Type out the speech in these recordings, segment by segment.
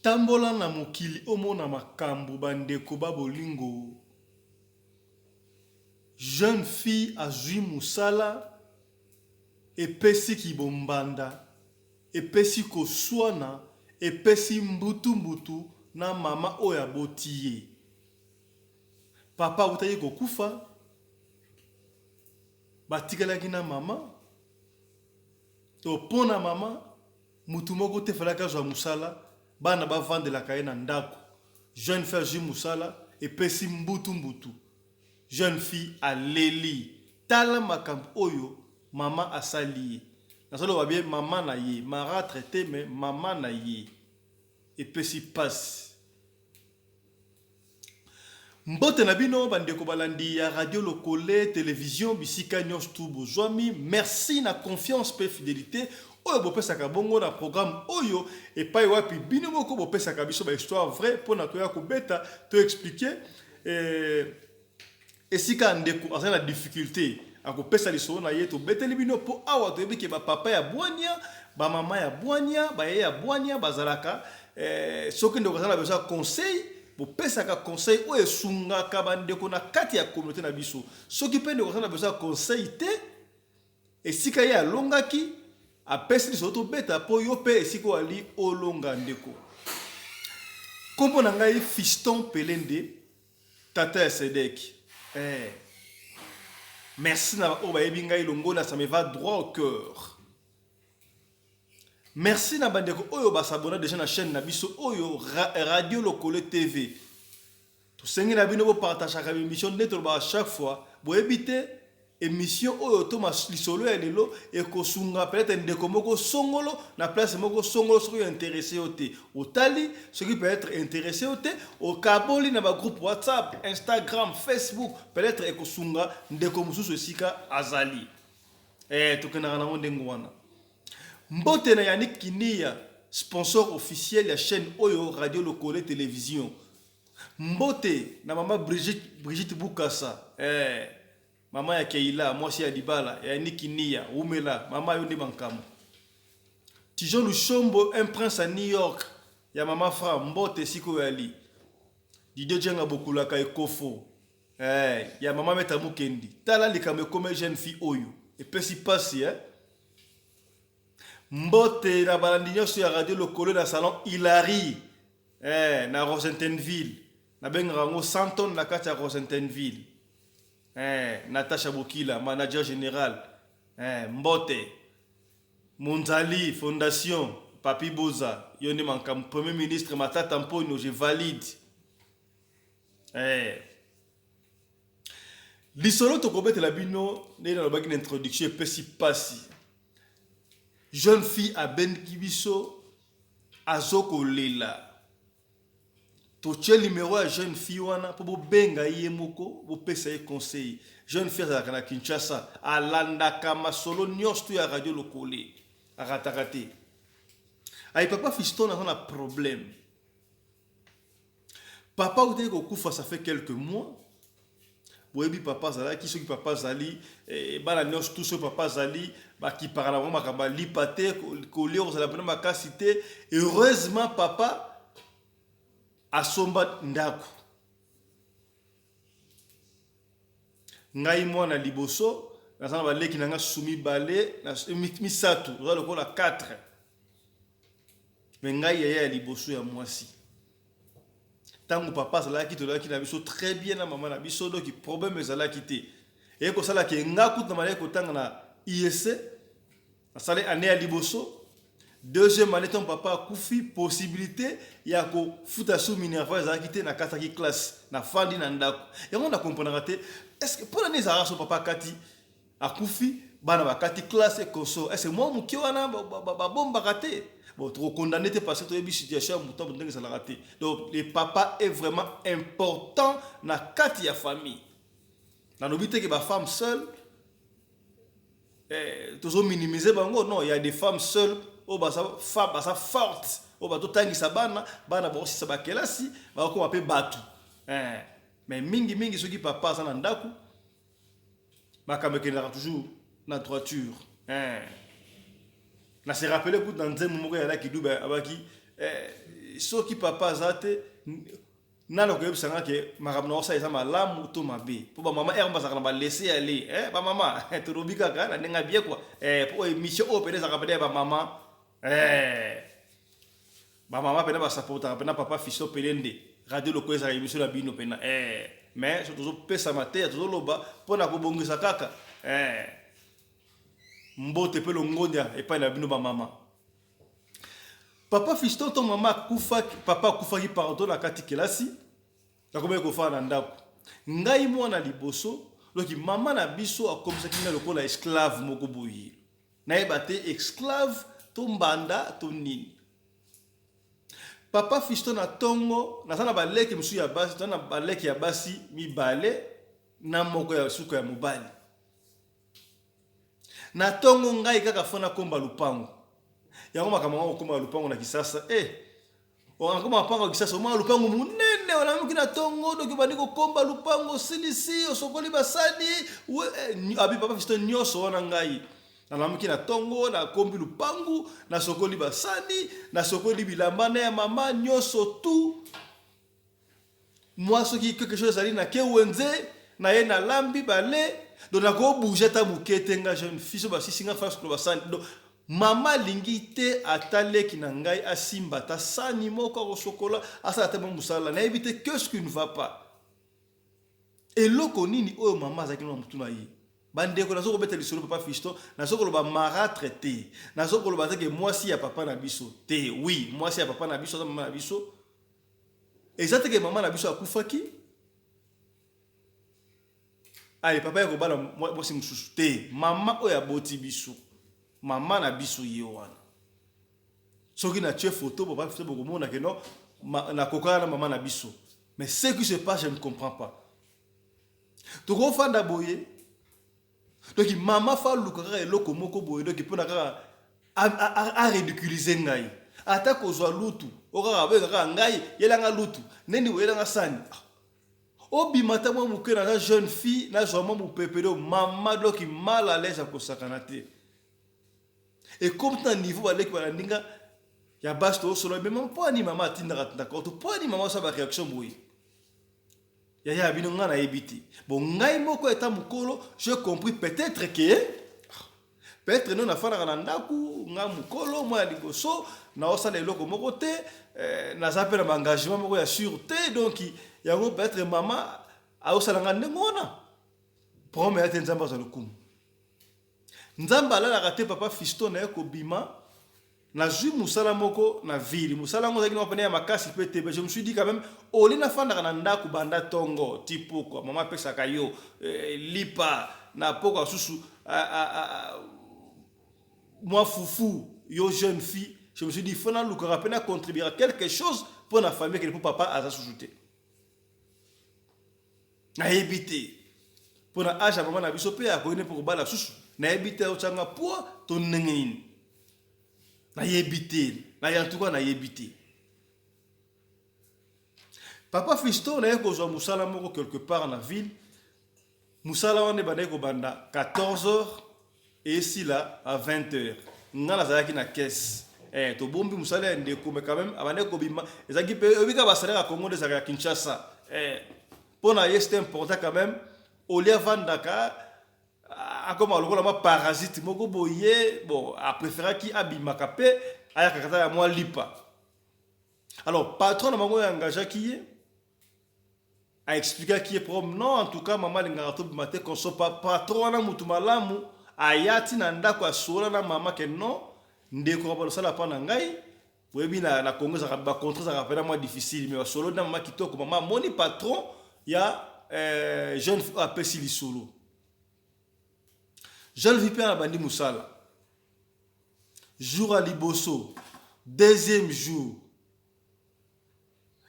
Tambola na mokili omona makambu ba ndeko ba bolingo jeune fille azui musala epesi kibombanda epesi koswana epesi mbutu mbutu na mama oyo aboti ye papa awutaki kokufa batikalaki na mama to pona mama Mutu moko te falaki azwa musala, bana ba vandelaka ye na ndaku, jeune fille azwi musala epesi mbutu mbutu, jeune fille aleli, tala makambo oyo maman asali ye, nazo loba bien maman na ye, maratre te mais maman na ye, epesi pasi. Mbote na bino ba ndeko balandi ya radio lokole television bisika nionso tout bozwami merci na confiance pe fidelite oyo bopesaka bongo na programme oyo epai wapi bino moko bopesaka biso ba histoire vraie pona toya kobeta to expliquer eh, Esika ndeko azali na difficulte akopesa lisolo na ye tobeteli bino po awa toyebi ke ba papa ya bwania, ba mama ya bwania, ba yaya ya bwania bazalaka eh, soki ndeko aza na besoin ya conseil bopesaka conseil oyo esungaka ba ndeko na kati ya communaute na biso. Soki pe ndeko aza na besoin ya conseil te, esika ye alongaki apesi lisolo tobeta po yo pe esika oali olonga ndeko. Kombo na ngai Fiston Pelende. Tata ya Sedek eh. Merci na ba oyo bayebi ngai longola ça me va droit au cœur. Merci na bandeko oyo ba s'abonna déjà na chaîne na biso oyo Radio Lokole TV. Tosengi na bino bo partageaka émission nde tolobaka chaque fois boyebi te Emission oyo to lisolo ya lelo ekosunga peut-etre ndeko moko songolo na place moko songolo soki o interesse yo te otali soki peut-etre interesse yo te okaboli na ba groupe WhatsApp, Instagram, Facebook peut-etre ekosunga ndeko mosusu esika azali. Eh, tokendaka nango ndenge wana. Mbote na Yannick Kiniya, sponsor officiel ya chaîne oyo Radio Lokole Television. Mbote na mama Brigitte, Brigitte Bukasa eh, mama ya Keila mwasi ya libala ya Yannick Niya wumela mama yo nde mankambo. Tijon Lushombo un prince à New York ya mama Fra mbote esika oyo ali. Didier Djenga Bokulaka Ekofo eh, ya mama Meta Mukendi tala likambo ekomeli jeune fille oyo epesi pasi eh. Mbote na balandi nyonso ya Radio Lokole na salon Hilary Eh, na Rosentenville. Nabengaka yango Santon na kati ya Rosentenville. Eh, Natasha Bokila, manager general. Eh, mbote. Monzali Fondation, Papi Boza, yo nde makambo. Premier ministre Matata Mponyo, je valide. Eh. Lisolo tokobetela bino ndenge nalobaki na introduction epesi pasi. Jeune fille abengi biso azo kolela. Totie numero ya jeune fille wana mpo bobenga ye moko bopesa ye conseil. Jeune fille azalaka na Kinshasa, alandaka masolo nyonso tu ya Radio Lokole, arataka te. Ayi papa Fiston aza na problème. Papa autaki kokufa ça fait quelques mois. Boyebi papa azalaki soki papa azali eh, bana nyonso tu soki papa azali bakipaka na bango makambo ya lipa te kolia kozala mpena makasi te. Heureusement papa asomba ndako. Ngai mwana liboso naza na baleki na ngai susu mibale misato toza lokola 4 me ngai yaya ya liboso ya mwasi ntango papa azalaki tozalaki na biso très bien na mama na biso donc problème ezalaki te eye kosala ke nga kutu na malaki kotanga na IEC nasali année ya liboso deuxième année ntango papa akufi possibilité ya kofuta sous minerval ezalaki te nakataki classe nafandi na ndako yango na comprenaka te est ce que mpo na nini ezalaka so papa akati akufi bana bakati classe et consort est ce que mwa moke wana babombaka te bon tokokondamne te parce que toyebi situation ya moto ndenge ezalaka te donc le papa est vraiment important na kati ya famille nalobi te ke bafemme seule eh, tozo minimiser bango non il y a des femmes seules oyo baza femme baza forte oyo bazotangisa bana bana bakosisa bakelasi bakokoma mpe bato eh, mais mingi mingi soki papa aza na ndako makambo ekendaka toujours na droiture eh. Na se rappeler kutu na nzembo moko ya Lucky Dube abaki eh, Soki papa aza te, nani akoyebisa nga ke makambo na osala eza malamu to mabe? Mpo bamama ere bazalaka na balese ale, eh, bamama tolobi kaka na ndenge bien quoi, eh, po émission oyo pene ezalaka pene ya bamama, eh, bamama pene basupportaka pena papa Fiston Pelende. Radio Lokole ezalaka émission na bino pena, eh, mais so tozopesa mateya, tozoloba mpo na kobongisa kaka, eh, mbote mpe longonya epai na bino bamama. Papa Fiston, to mama akufaki, papa akufaki, pardon, na kati kelasi, nakomaki kofanda na ndako ngai mwana liboso. Loki mama na biso akomisaki ngai lokola esclave moko boye, nayeba te esclave to mbanda to nini. Papa Fiston, na ntongo naza na baleki mosusu ya basi, toza na baleki ya basi mibale na moko ya suka ya mobali. Na ntongo ngai kaka fo nakomba lupango. Yango makambo yango, kokomba lupango na Kisasa, eh, akoma lupango ya Kisasa, omona lupango monene, olamuki na ntongo, doki obandi kokomba lupango, osilisi, osokoli basani, eh, abi papa Fiston, nyonso wana ngai nalamuki na ntongo, nakombi lupangu, nasokoli basani, nasokoli bilamba na ya mama, nyonso tu. Mwa soki quelque chose ezali, nake wenze na ye, nalambi bale. Donc nakobouge ata moke te. Nga jeune fille, so basisi nga face koloba sani. Donc mama alingi te ata leki na ngai asimba ata sani moko, akosokola, asala ata mwa mosala. Nayebi te qu'est-ce qui ne va pas, eloko nini oyo mama azalaki na motu na ye. Bandeko, nazo kobeta lisolo papa Fiston, nazo koloba marâtre te, nazo koloba te ke mwasi ya papa na biso te. Oui, mwasi ya papa na biso aza mama na biso. Eza te ke mama na biso akufaki, ale papa ya kobala mwasi mosusu te. Mama oyo aboti biso, mama na biso ye wana. Soki natie photo papa Fiston, bokomona ke non, nakokaka na mama na biso. Mais ce qui se passe, je ne comprends pas. Tokofanda boye, donc mama fa aluka kaka eloko moko boye, donc mpona kaka aridiculiser ngai. Ata kozwa lutu o kaka abenga kaka ngai, yelanga lutu neni, boyelanga sani, obima ata mwa moke. Naza jeune fille, nazwa mwa mopepe. Do mama doki mal à l'aise, akosakana te. Ekomi na niveau baleki balandi nga ya basi, toosolola me mpo ani mama atindaka tindaka to mpo ani mama osala baréaction boye. Yaya ya bino, ngai nayebi te. Bon, ngai moko eta mokolo, j'ai compris peut-être que peut-être no nafandaka na ndako ngai mokolo mwa ya liboso, naosala eloko moko te, eh, naza mpe na baengagement moko ya sûr te. Donc yango peut-être mama aosala nga ndenge wana. Problème ya te, Nzambe azwa lokumu, Nzambe alalaka te. Papa Fiston, na ye kobima, nazwi mosala moko na ville. Mosala yango ezalaki na pene ya makasi mpe te. Je me suis dit quand même, oli nafandaka na ndako banda ntongo ti pokwa, mama apesaka yo, eh, lipa na pokwa susu mwa fufu, yo jeune fille. Je me suis dit, faut nalukaka mpe nacontribuer quelque chose mpo na famille ekende, mpo papa aza susu te. Nayebi te mpo na age ya mama na biso mpe akoki ne mpo kobala susu. Nayebi te otyanga poids to ndenge nini, nayebi te. Na en tout cas nayebi te. Papa Fiston, naye kozwa mosala moko quelque part na ville. Mosala wana ebandaki kobanda 14 heures, esila à 20 heures. Nga nazalaki na caisse, eh, tobombi mosala ya ndeko, mais quand même abandaki kobima. Ezalaki mpe oyebi kaka basalaire ya Congo nde ezalaka ya Kinshasa, eh, mpo na ye c'était important quand même. Olie avandaka, akoma lokola mwa parasite moko boye. Bon, apréféraki abimaka mpe ayaka kata ya mwa lipa. Alors patron na bango oyo engageaki ye aexplikaki ye problème. Non, en tout cas mama alingaka tobima te. Konso patron wana mutu malamu, aya ti na ndako, asola na mama ke non, ndeko balosala mpa na ngai. Boyebi na Congo ezalaka bacontrat ezalaka mpena mwa difficile, mais basolo na mama kitoko. Mama amoni patron ya, eh, jeune fille apesi lisolo. Jeune fille mpe abandi mosala. Jour ya liboso, deuxième jour,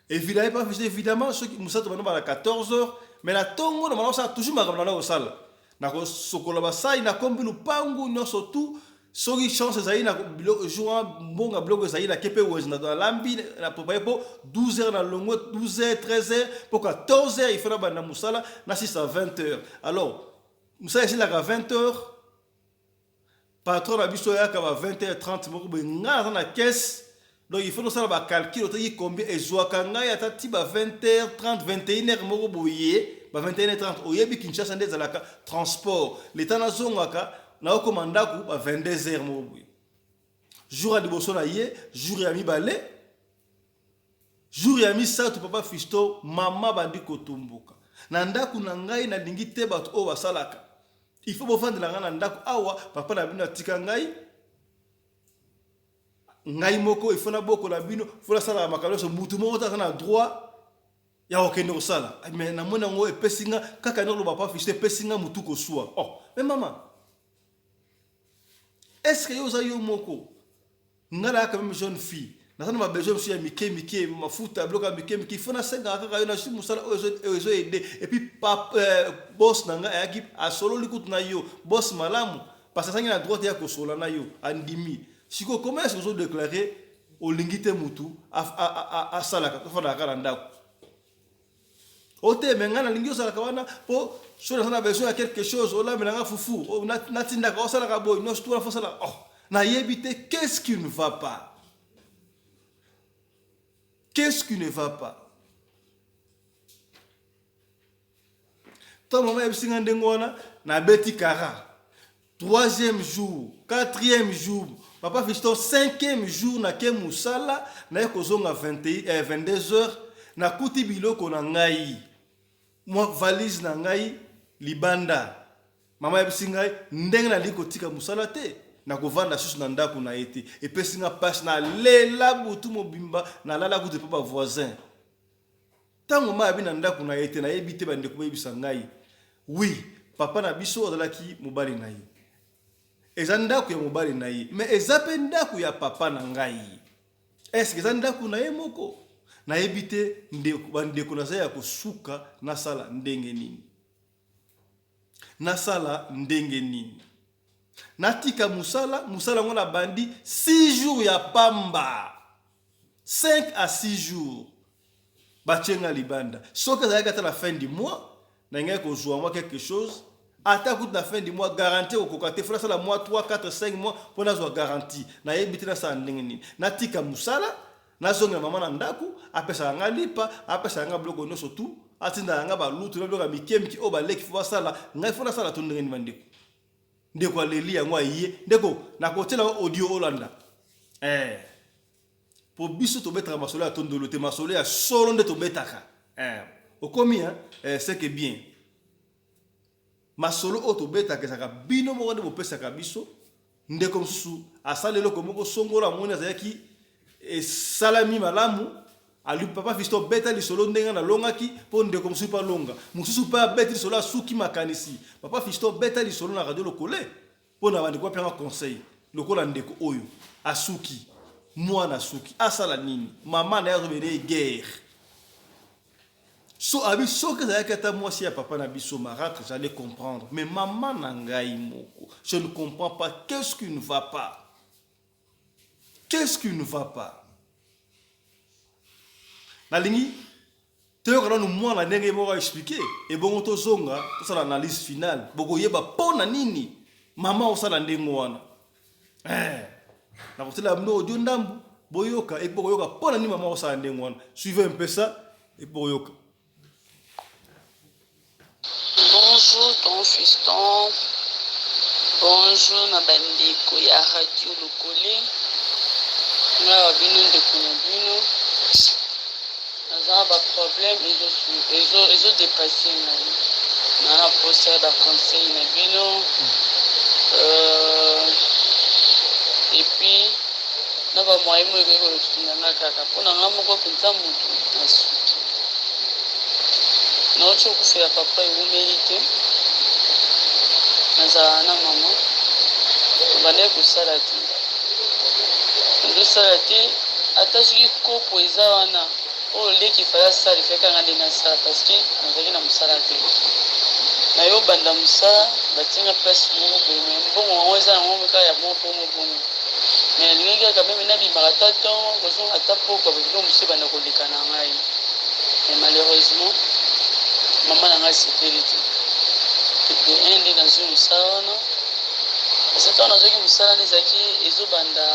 évidemment, évidemment soki mosala tobanda bana 14 heures, mais na ntongo na bana kosala toujours makambo na kosala, nakosokola basai, nakombi lupangu nyonso tu. Soki chance ezali na biloko jour wana, mbongo ya biloko ezali, nake mpe wenze, nalambi, na prépare mpo 12 heures na longwe, 12 heures, 13 heures, mpo 14 heures il faut nabanda mosala na 6 à 20 heures. Alors mosala esilaka 20 heures. Patron na biso oyaka ba 20 heures 30 moko boye, ngai naza na caisse. Donc il faut tosala ba calcul, otaki combien ezwaka ngai ata ti ba 20h30, 21h moko boye, ba 21h30. Oyebi Kinshasa nde ezalaka transport, leta nazongaka, naokoma ndako ba 22h moko boye. Jour ya liboso na ye, jour ya mibale, jour ya misato, papa Fiston, mama bandi kotumbuka na ndako na ngai. Nalingi te bato oyo basalaka, il faut bofandela ngai na ndako awa. Papa na bino atika ngai, ngai moko il faut nabokola bino, faut nasalaka makambo nyonso. Mutu moko te aza na droit ya kokende kosala. Mais namoni yango epesi nga kaka ndenge oloba, papa Fiston, epesi nga mutu koswa. Oh, mais mama, est ce que yo oza yo moko? Ngai nayaka même jeune fille, naza na babesoin mosusu ya mike mike, mafuta, biloko ya mike mike, ifo nasengaka kaka yo. Nazwi mosala oyo ezoaider. Et puis boss na ngai ayaki, asololi kutu na yo, boss malamu, parce que azangi na droit ya kosola na yo, andimi. Sikoyo comment est ce que ozodéclarer olingi te mutu asalaka, tofandaka kaka na ndako? O te, me ngai nalingi ozalaka wana mpo so naza na besoin ya quelque chose, olambela nga fufu, natindaka, osalaka boye nyonso tu wana, faut osalaka. Oh, nayebi te, qu'est-ce qui ne va pas? Qu'est-ce qui ne va pas? Ntango mama yebisi nga ndenge wana, nabeti kara troisième jour, quatrième jour, papa Fiston, cinquième jour, nake mosala, naye kozonga 21, 22 heures, nakuti biloko na ngai, mwa valise na ngai libanda. Mama yebisi ngai ndenge nalingi kotika mosala te, nakovanda susu na ndako na ye te. Epesi nga mpasi, nalela butu mobimba, nalala kutu mpo bavoisin. Ntango ma yabi na ndako na ye te, nayebi te. Bandeko, boyebisa ngai. Oui, papa na biso azalaki mobali na ye, eza ndako ya mobali na ye, mais eza mpe ndako ya papa na ngai. Est-ce eza ndako na ye moko? Nayebi te ndeko. Bandeko, naza ya kosuka. Nasala ndenge nini? Nasala ndenge nini? Natika mosala? Mosala yango nabandi 6 jours ya pamba, 5 à 6 jours, batie nga libanda. Soki ezalaki ata na fin du mois, na ngai kozwa mwa quelque chose. Ata kutu na fin du mois, garantie okoka te, faut nasala mwa 3, 4, 5 mois mpo nazwa garantie. Nayebi te nasala ndenge nini. Natika mosala, nazongela mama na ndako, apesaka nga lipa, apesaka nga biloko nyonso tu, atindaka nga balutu na biloko ya mike mike oyo baleki faut basala, ngai faut nasala to ndenge nini? Bandeko, ndeko aleli yango aye. Ndeko, nakotiela audio, olanda po biso tobetaka masolo ya tondolo te, masolo ya solo nde tobetaka. Okomi c'est que bien, masolo oyo tobetaka ezalaka bino moko nde bopesaka biso. Ndeko mosusu asali eloko moko songolo, amoni azalaki esalami malamu, ali: "Papa Fiston, beta lisolo ndenge nalongaki." Mpo ndeko mosusu mpe alonga, mosusu mpe abeti lisolo, asuki makanisi: "Papa Fiston, beta lisolo na Radio Lokole mpo na bandeko bapianga conseil." Lokola ndeko oyo asuki, mwana asuki, asala nini? Mama na ye azobele guerre. So abi, soki ezalaki ata mwasi ya papa na biso maratre, j'allais comprendre, mais mama na ngai moko, je ne comprends pas. Qu'est-ce qui ne va pas? Qu'est-ce qui ne va pas? Nalingi toyoka nanu mwana ndenge moko aexpliquer, ebongo tozonga tosala analyse finale. Bokoyeba mpo na nini mama osala ndenge wana. Nakotela bino audio ndambu, boyoka epo bokoyoka mpo na nini mama osala ndenge wana. Suivez un peu ça, epo bokoyoka. Bonjour ton fiston, bonjour na bandeko ya Radio Lokole. Ngai wa bino, ndeko na bino, naza na baproblème ezodépasser ngai. Na na posa ya baconseil na bino et puis na bamoyen mo ekoki kosunga nga kaka mpo na nga moko mpenza. Motu nasuki, nauti okufela papa, ewumeli te. Nazalaka na mama, tobandaki kosala te, tozosala te. Ata soki kopo eza wana oyo leki fallait asala, efalaki nga nde nasala parce que nazalaki na mosala te. Nayobanda mosala, batinga place moko boye, mais mbongo yango eza yango kaka ya moko bongo bongo. Mais nalingaki kaka même nabimaka ata ntongo, kozonga ata pokwa, biloko mosusu ebanda koleka na ngai. Mais malheureusement, mama na ngai asepeli te. De un, nde nazwi mosala wana, parce ntango nazwaki mosala wana, ezalaki ezobanda.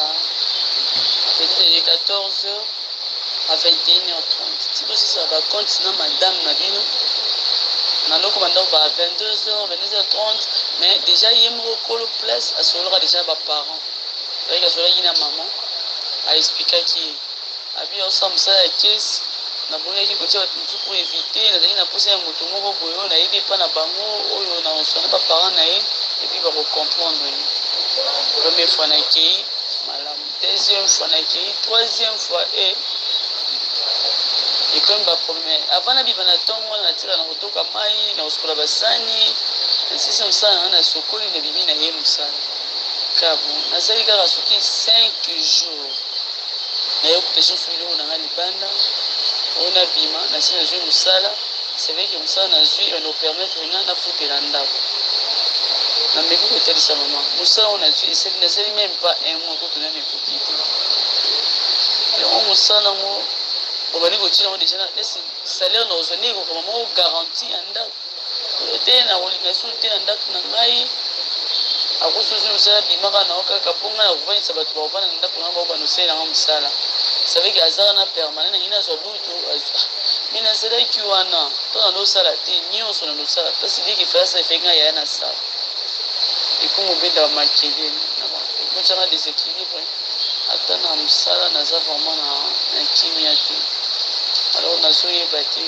Peut-être de 14 heures à 21h30. Ti bosisa ba compte na madame na bino. Na loko banda ba 22h, 22h30, mais déjà ye moko kolo place asololaka déjà ba parents. Ayaki asololaki na maman, a expliquaki ye. Abi osala mosala ya caisse, naboyaki kotia bato mosusu pour éviter, nazalaki na posa ya moto moko boye oyo nayebi epa na bango, oyo na koswana ba parents na ye, et puis bako comprendre ye. Première fois nakei malamu, deuxième fois nakei, troisième fois e ekomi ba problème. Avant nabima na ntongo wana, natika na kotoka mai, na kosukola basani, nasilisi mosala na ngai, nasokoli, nabimi na ye mosala kabu. Nasali kaka soki 5 jours, nayokuta lisusu biloko na ngai libanda oyo nabima. Nasi nazwi mosala, c'est vrai que mosala nazwi ebanda kopermettre nga nafutela ndako. Nameki kotalisa mama mosala oyo nazwi, esali nasali même pas un mois kutu, nani ekoki te. Yango mosala yango obandi kotina yango déjà nesi salaire na ozwa ndenge ekokama moko garantie ya ndako oyo te, na kolinga susu te na ndako na ngai. Akosi ozwi mosala, bimaka na yo kaka mpo ngai na kovandisa bato bakovanda na ndako na ngai, baobanda osalelanga mosala. Savait que aza wana permanent, nangi nazwa lutu, mais nazalaki wana to nalosala te, nyonso nalosala place leki efalasa efeki ngai yaya nasala. Ekomi obenda bamakelele, ekotianga déséquilibre ata na mosala, naza vraiment na kimia te. Alors nazoyeba te,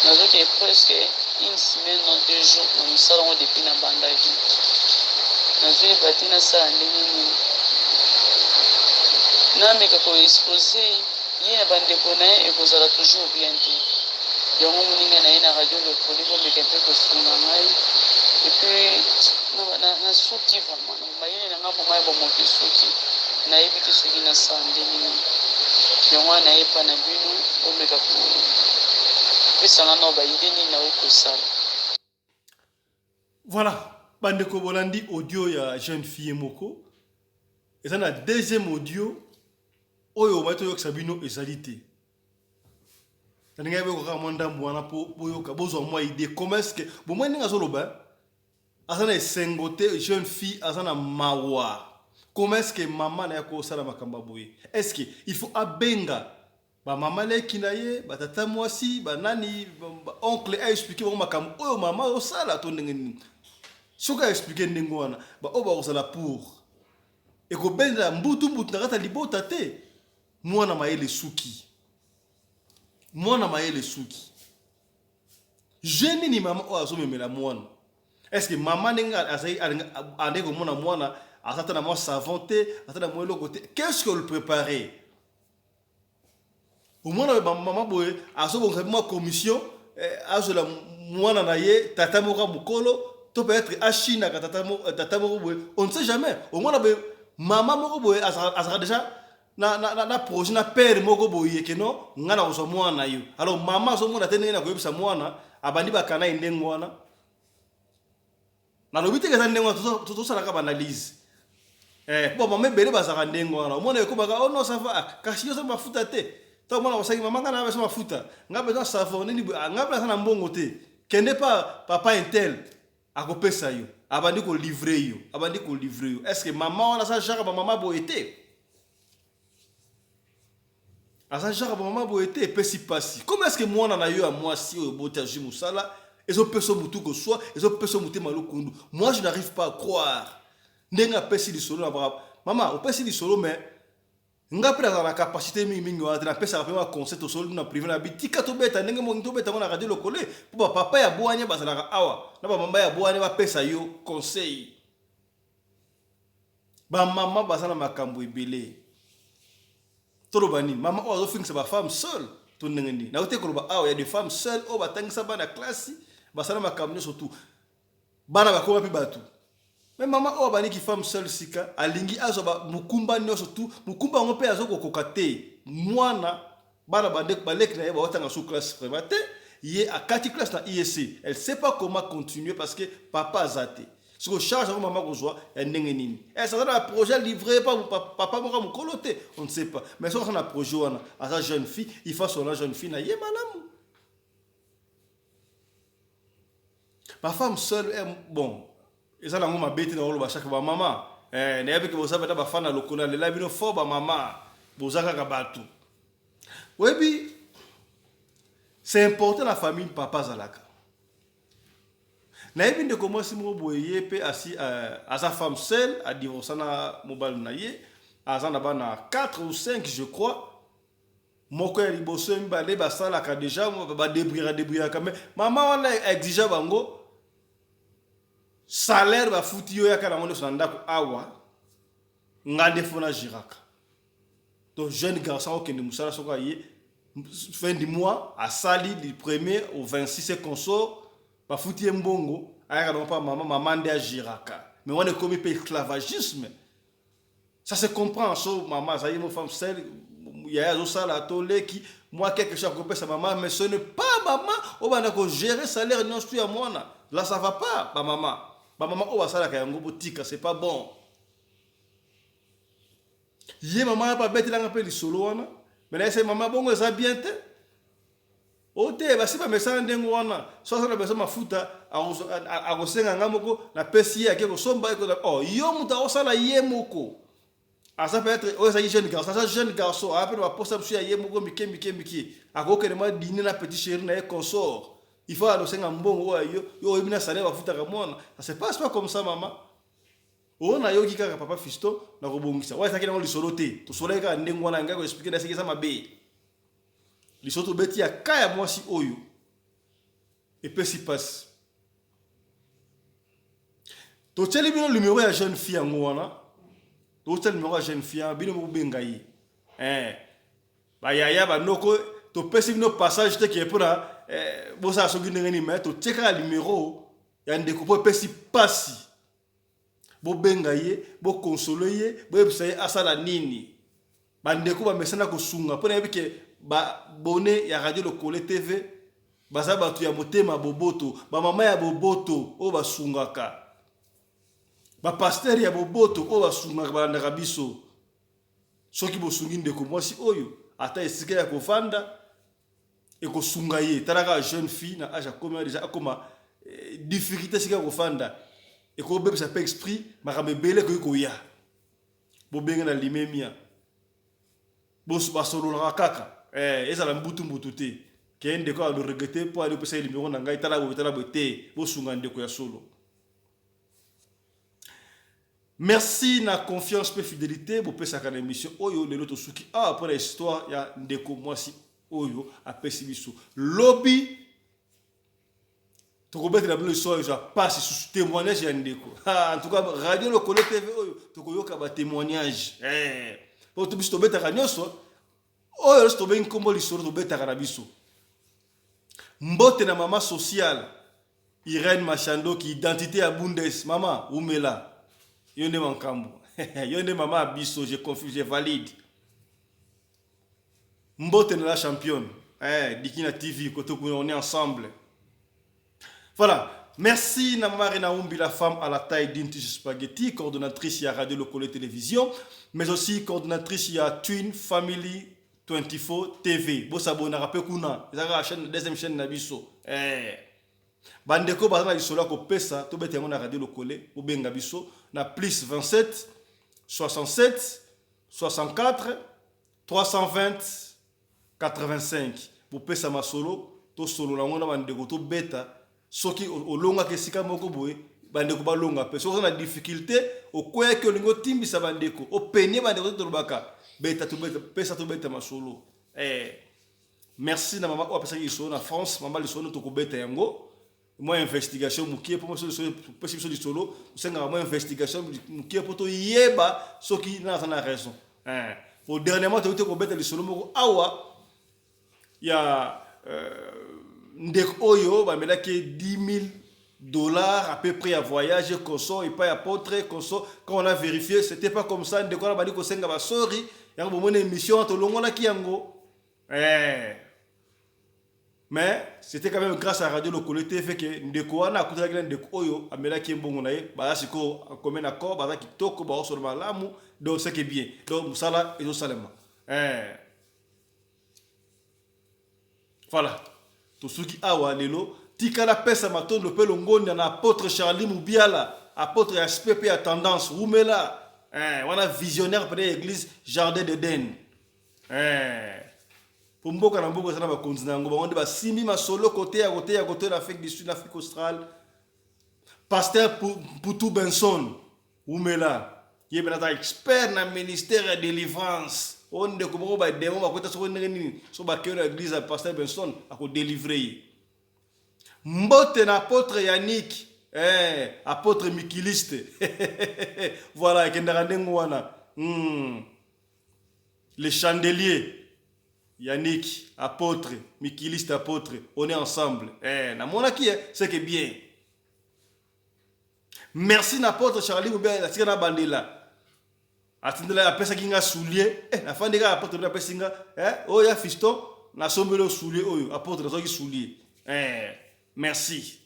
nazokende presque une semaine, non, 2 jours na mosala yango depuis nabandaki. Nazoyeba te nasala ndenge nini, nameka koexposer ye na bandeko na ye, ekozala toujours bien te. Yango moninga na ye na Radio Lokoli, bomeka mpe kosunga ngai. Et puis nasuki vraiment na mayele na ngai, vraiment ya bomoto esuki, nayebi te soki nasala ndenge nini. Yango wana nayepa na bino, bomeka kopesanga nao baidées nini nakoki kosala. Voilà, bandeko, bolandi audio ya jeune fille moko. Eza na deuxième audio oyo omai toyokisa bino, ezali te. Nalingai boyoka kaka mwa ndambo wana mpo boyoka, bozwa mwa idée comment est ce que bomoi ndenge azoloba. Aza na esengo te, jeune fille aza na mawa. Comment est ce que mama na ye akosala makambo ya boye? Est ce que il faut abenga bamama leki na ye, batata mwasi, banani, baoncle, aexpliquer bango makambo oyo mama osala to ndenge nini? Soki aexpliquer ndenge wana, baoyo bakozala pour ekobendela mbutu mbutu na kati ya libota te. Mwana mayele suki, mwana mayele suki je nini mama oyo azomemela mwana? Est ce que mama ndenge azali andeki komona mwana aza ata na mwa savon te, ata na mwa eloko te, qu'est ce que le préparer? Omwana mama boye azobongisa mwa commission, azwela mwana na ye tata moko ya mokolo, to peut-être achinaka tata moko boye, on ne sait jamais. Omwana boye, mama moko boye azalaka déjà na projet na père moko boye ke non, ngai na kozwa mwana na yo. Alors mama azomona te ndenge na koyebisa mwana, abandi bakana ye ndenge wana. Nalobi te eza ndenge wana, tosalaka baanalyse. Bon, mama ebele bazalaka ndenge wana. Omona ekobaka: "Oh non, ça va." Kasi yo oza mafuta te. Ntango mwana kosaki: "Mama, ngai na besoin mafuta, ngai besoin savon nini boye." "Ngai mpe naza na mbongo te." "Kende pa papa un tel, akopesa yo." Abandi kolivrer yo, abandi kolivrer yo. Est ce que mama wana aza genre bamama boye te? Aza genre bamama boye te. Epesi mpasi. Comment est ce que mwana na yo ya mwasi oyo boti azwi mosala, ezopesa motu koswa, ezopesa motema lokundu? Moi, je n'arrive pas à croire ndenge apesi lisolo na baka. Mama opesi lisolo, mais nga mpe nazala na capacité mingimingi wana te. Napesaka mpe baconseil, tosoli na privé na bitika, tobeta ndenge moki, tobeta ngo na Radio Lokole, mpo bapapa ya bwanya bazalaka awa na bamama ya bwanya bapesa yo conseil. Bamama baza na makambo ebele. Toloba nini? Mama oyo azofingisa bafemme seule to ndenge nini? Nakoki te koloba awa ya des femmes seules oyo batangisa bana classe, basala makambo nyonso tu, bana bakoma mpe bato. Mais mama oyo abandiki femme seule sika, alingi azwa mokumba nyonso tu, mokumba yango mpe azokokoka te. Mwana, bana baleki na ye baotanga sous classe vraiment te. Ye akati classe na ISC, elle sait pas comment continuer parce que papa aza te. Siko charge yango mama kozwa ya ndenge nini? Est aza na projet livré pa papa moko mokolo te, on ne sait pas. Mais soki aza na projet wana, aza jeune fille, il faut sona jeune fille na ye malamu. Bafemme seule, bon, eza nango mabe te na koloba chaque bamama. Nayebi ke boza peta bafana lokolo, alela bino fo bamama. Boza kaka bato. Oyebi, c'est important na famille papa azalaka. Nayebi ndeko mwasi moko boye, ye mpe asi aza femme seule, adivorsa na mobali na ye, aza na bana 4 ou 5, je crois. Moko ya liboso, ya mibale basalaka déjà, badébrouillaka débrouillaka, mais mama wana exige bango salaire bafuti yo, yaka nango nyonso na ndako awa, nga nde faut nagéraka. Donc jeune garçon okende mosala, soki aye fin du mois, asali du premier au 26 et consort, bafuti ye mbongo, ayaka nango mpa mama, mama nde agéraka. Mais wana ekomi mpe esclavagisme. Ça se comprend, so mama azali mo femme seule, yaya azosala to leki mwa quelque chose akopesa mama, mais ce n'est pas mama oyo banda kogérer salaire nyonso ya mwana. Là, ça va pas. Bamama, bamama oyo basalaka yango, botika, c'est pas bon. Ye mama mpe abetelanga mpe lisolo wana, me nayese mama bongo eza bien te. O te, basi bamesana ndenge wana, so aza na besoin mafuta, akosenga nga moko, napesi ye, ake kosomba. Oh, yo moto akosala ye moko, aza peut-être oyo ezali jeune garçon, aza jeune garçon, aya mpe na baposa mosusu ya ye moko mike mike mike, akokende mwa dîner na petit chéri na ye consort, il faut alosenga mbongo oyo yo yo oyebi na salaire bafutaka mwana. Ça se passe pas comme ça, mama. Oyo nayoki kaka papa Fiston na kobongisa oyo ezalaki nango lisolo te, tosolaki kaka ndenge wana. Ngai koexpliquer na seki eza mabe. Lisolo tobeti ya ka ya mwasi oyo epesi mpasi. Totieli bino numero ya jeune fille yango wana, totia numero ya jeune fille, bino bobenga ye. Bayaya, banoko, topesi bino passage te ke mpona bosala soki ndenge nini, mais totie kaka numero ya ndeko mpo epesi mpasi. Bobenga ye, boconsoler ye, boyebisa ye asala nini. Bandeko bamesana kosunga, mpo nayebi ke babone ya Radio Lokole TV baza bato ya motema boboto, bamama ya boboto oyo basungaka, bapasteur ya boboto oyo basungaka, balandaka biso. Soki bosungi ndeko mwasi oyo ata esika ya kovanda, ekosunga ye. Tala kaka jeune fille na age akoma déjà, akoma difficulté esika ya kofanda, ekobebisa mpe esprit, makambo ebele ekoki koya. Bobenge na limemia, basololaka kaka, ezala mbutu mbutu te ke ndeko aloregretter mpo ali opesa ye numéro na ngai, tala boye, tala boye te. Bosunga ndeko ya solo. Merci na confiance mpe fidélité bopesaka na émission oyo. Lelo tosuki awa mpo na histoire ya ndeko mwasi oyo apesi biso. Lobi tokobetela bino histoire ya pasi susu, témoignage ya ndeko. En tout cas, Radio Lokolo TV oyo, tokoyoka batémoignage po biso tobetaka nyonso oyo nyonso tobengi nkombo lisolo, tobetaka na biso. Mbote na mama sociale Irène Machandoki, identité ya Bundes. Mama umela, yo nde makambo, yo nde mama ya biso. Je confie, je valide. Mbote na la championne Dikina TV koto kuna, on est ensemble. Voilà. Merci na Marina Umbi, la femme à la taille d'une tige spaghetti, coordonnatrice à Radio Lokole Télévision, mais aussi coordonnatrice à Twin Family 24 TV. Bo s'abonner pe kuna, ezaka chaîne, deuxième chaîne na biso. Bandeko baza na lisolo ya kopesa, tobeta yango na Radio Lokole, bobenga biso na plus 27 67 64 320 85. Bopesa masolo, tosolola yango na bandeko, tobeta. Soki olongaki esika moko boye, bandeko balonga mpe. Soki oza na difficulté, okweyaki, olingi otimbisa bandeko, openie bandeko te, tolobaka beta, tobeta, pesa, tobeta masolo. Merci na mama oyo apesaki lisolo na France. Mama, lisolo tokobeta yango mwa investigation mokie, mpo pesi biso lisolo, tosengaka mwa investigation mokie mpo toyeba soki na aza na raison. Po dernièrement toyei te kobeta lisolo moko awa ya ndeko oyo bamelaki 10 000 $ à peu près à voyage consort epai apôtre consort. Quand on a vérifié, c'était pas comme ça. Ndeko wana bali kosenga basori yango, bomoni émission tolongolaki yango. Mais c'était quand même grâce à Radio Lokole TV que ndeko wana akutanaki na ndeko oyo amelaki mbongo na ye. Baza sikoyo akomi na corps, baza kitoko, baosolo malamu. Donc c'est que bien, donc mosala ezosalema. Voilà, tosuki awa lelo. Tikala pesa matondo mpe longonda na apôtre Charlie Mubiala, apôtre ya aspect mpe ya tendance. Wumela, wana visionnaire pene ya église Jardin d'Eden. Eh. Po mboka na mboka eza na bakonzi na yango, bango nde basimbi masolo koteya koteya koteya na Afrique du Sud, na Afrique australe. Pasteur Mputu Benson wumela, ye mpe naza expert na ministère ya délivrance. Oyo ndeko moko bademo bakota soko ndenge nini, so bakei na église ya Pasteur Benson, akodelivre ye. Mbote na apôtre Yannick, eh, apôtre mikiliste. Voilà, ekendaka ndenge wana. Le chandelier Yannick, apôtre mikiliste, apôtre, on est ensemble. Eh, namonaki, eh, c'est que bien. Merci na apôtre Charlie Bobe, atika na bandela, atindela, apesaki nga soulier. Eh, nafandi kaka, apôtre apesi nga, eh, oyo ya fiston, nasombeli oyo soulier oyo. Apôtre, nazwaki soulier. Eh, merci.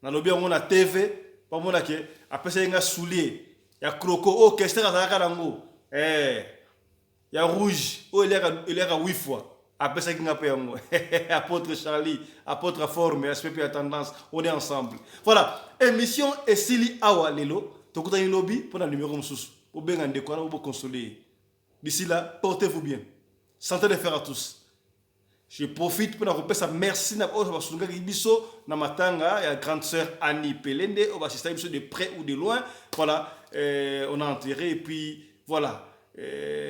Nalobi yango na TV, bamona ke apesaki nga soulier ya croco oyo Kester azalaka nango, eh, ya rouge oyo eliaka huit fois. Apesaki nga mpe yango. Apôtre Charlie, apôtre forme, aspect mpe ya tendance, on est ensemble. Voilà, émission esili awa lelo. Tokutani lobi mpona numéro mosusu. Bobenga ndeko wana, boconsole ye. D'ici là, portez-vous bien. Santé de fer à tous. Je profite mpona kopesa merci na oyo basungaki biso na matanga ya grande sœur Annie Pelende, oyo basistaki biso de près ou de loin. Voilà, on a enterré et puis voilà,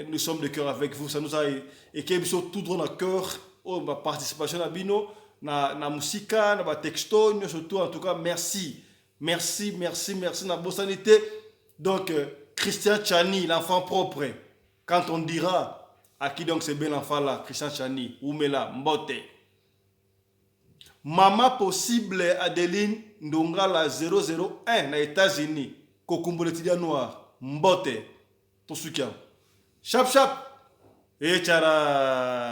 nous sommes de cœur avec vous. Ça nous a ekei biso tout droit na cœur, oyo baparticipation na bino na mosika, na batexto nyonso tout. En tout cas, merci, merci, merci, merci. Nabosani te donc Christian Chani, l'enfant propre. Quand on dira à qui donc c'est bien l'enfant là, Christian Chani Oumela, mbote. Mama possible Adeline Ndongala 001 na États-Unis, kokumbola étudiant noir, mbote. Tosuki yango. Chap chap echara.